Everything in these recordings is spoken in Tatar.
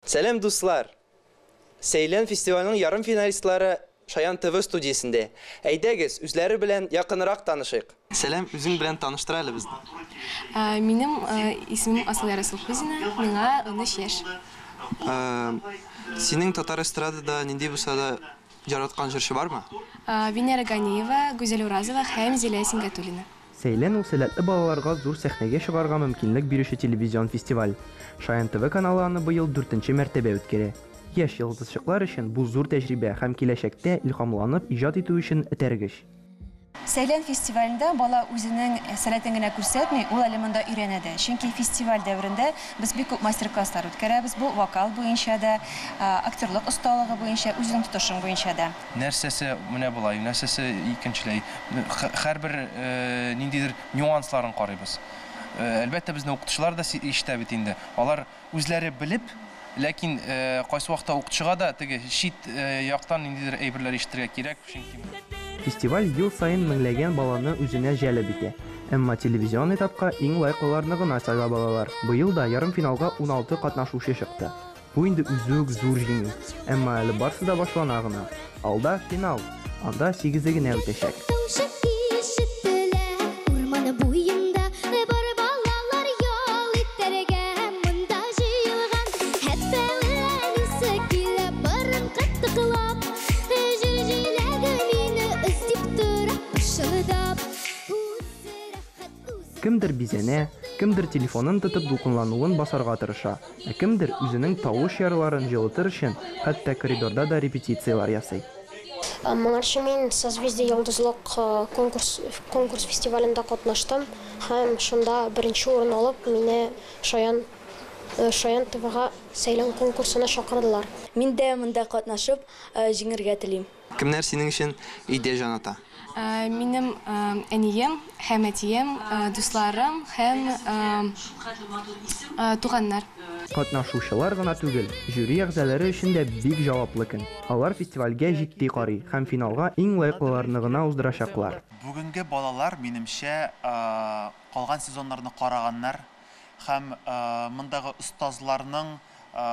Сәлам, дуслар! Сәйлән фестиваленең ярымфиналистлары Шаян ТВ студиясендә. Әйдәгез, үзләре белән якынрак танышыйк. Сәлам, үзең белән таныштыр әле безне. Минем исемем Асылъяр Асылхузина, миңа 13 яшь. Синең татар эстрадада нинди булса да яраткан җырчы бармы? Венера Ганиева, Гүзәл Уразова һәм Зилә Сингатуллина. Сәйлән ул сәләтле балаларга зур сәхнәгә чыгарга мөмкинлек бирүче телевизион фестиваль. Шаян ТВ каналы аны быел дүртенче мәртәбә үткәрә. Яшь йолдызчыклар өчен бу зур тәҗрибә һәм киләчәктә илһамланып иҗат итү өчен этәргеч. Сәйлән фестивалендә бала үзенең сәләтен генә күрсәтми, ул әле монда өйрәнә дә. Чөнки фестиваль дәверендә без бик күп мастер-класслар үткәрәбез. Бу вокал буенча да, актерлык осталыгы буенча, үзеңнең тотышың буенча да. Нәрсәсе менә болай, нәрсәсе икенчеләй. Һәрбер ниндидер нюансларын карыйбыз. Әлбәттә, безне укытучылар да ишетә бит инде. Алар үзләре белеп, ләкин кайсы вакытта укытучыга да теге чит яктан ниндидер әйберләр ишетергә кирәк, чөнки. Фестиваль ел саен меңләгән баланы үзенә җәлеп итә. Әмма телевизион этапка иң лаеклыларны гына сайлап алалар. Быел да ярымфиналга 16 катнашучы чыкты. Бу инде үзе үк зур җиңү. Әмма әле барсы да башлана гына. Алда, финал! Анда сигезе генә үтәчәк. Кемдер бизәнә, кемдер телефонын тотып дулкынлануын басарга тырыша. Ә кемдер, үзенең тавыш ярларын җылытыр өчен, хәтта коридорда да репетицияләр ясый. Моңарчы мин Созвездие-Йолдызлык конкурс конкурс-фестивалендә катнаштым һәм шунда беренче урын алып, мине Шаян Шаян ТВга сәйлән конкурсына чакырдылар. Мин дә монда катнашып, җиңергә телим. Кемнәр синең өчен өйдә җан ата? Минем әнием һәм әтием, дусларым һәм туганнар. Катнашучылар гына түгел, жюри әгъзалары өчен дә бик җаваплы көн. Алар фестивальгә җитди карый һәм финалга иң лаеклыларны гына уздырачаклар. Бүгенге балалар, минемчә, калган сезоннарны караганнар һәм мондагы остазларның,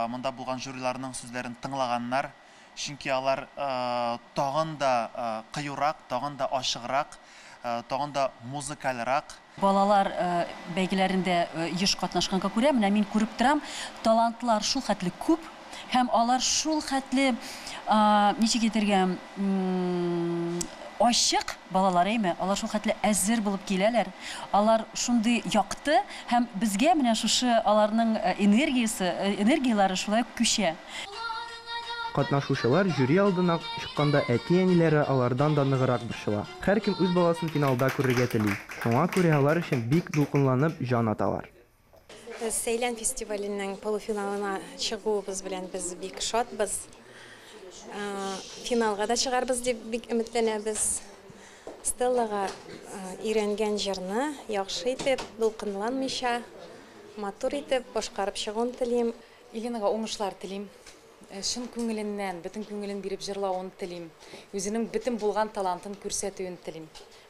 монда булган жюриларның сүзләрен тыңлаганнар. Чөнки алар тагын да кыюрак, тагын да ачыграк, тагын да музыкальрак. Балалар бәйгеләрендә еш катнашканга күрә, менә мин күреп торам, талантлар шул хәтле күп һәм алар шул хәтле, ничек әйтергә, ачык балалар, әйме, алар шул хәтле әзер булып киләләр, алар шундый якты һәм безгә менә шушы аларның энергиясе, энергияләре шулай ук күчә. Катнашучылар жюри алдына чыкканда әти-әниләре алардан да ныграк борчыла. Һәркем үз баласын финалда күрергә тели, шуңа күрә алар өчен бик дулкынланып җан аталар. Сәйлән фестиваленең полуфиналына чыгуыбыз белән без бик шатбыз. Финалга да чыгарбыз дип бик өметләнәбез. Стеллага өйрәнгән җырны яхшы итеп, дулкынланмыйча, матур итеп башкарып чыгуын телим. Илинага уңышлар телим. Чын күңеленнән, бөтен күңелен биреп җырлавын телим. Үзенең бөтен булган талантын күрсәтүен телим.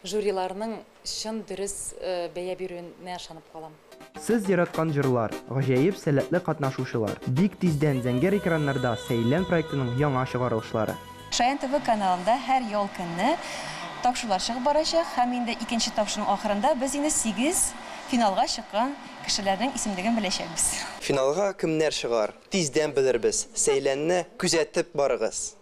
Жюриларның чын дөрес бәя бирүенә ышанып калам. Сез яраткан җырлар, гаҗәеп сәләтле катнашучылар. Бик тиздән зәңгәр экраннарда Сәйлән проектының яңа чыгарылышлары. Шаян ТВ каналында һәр ял көнне тапшырулар чыгып барачак һәм инде икенче тапшыруның ахырында без инде сигез финалга чыккан кешеләрнең исемлеген беләчәкбез. Финалга кемнәр чыгар, тиздән белербез, Сәйләнне күзәтеп барыгыз!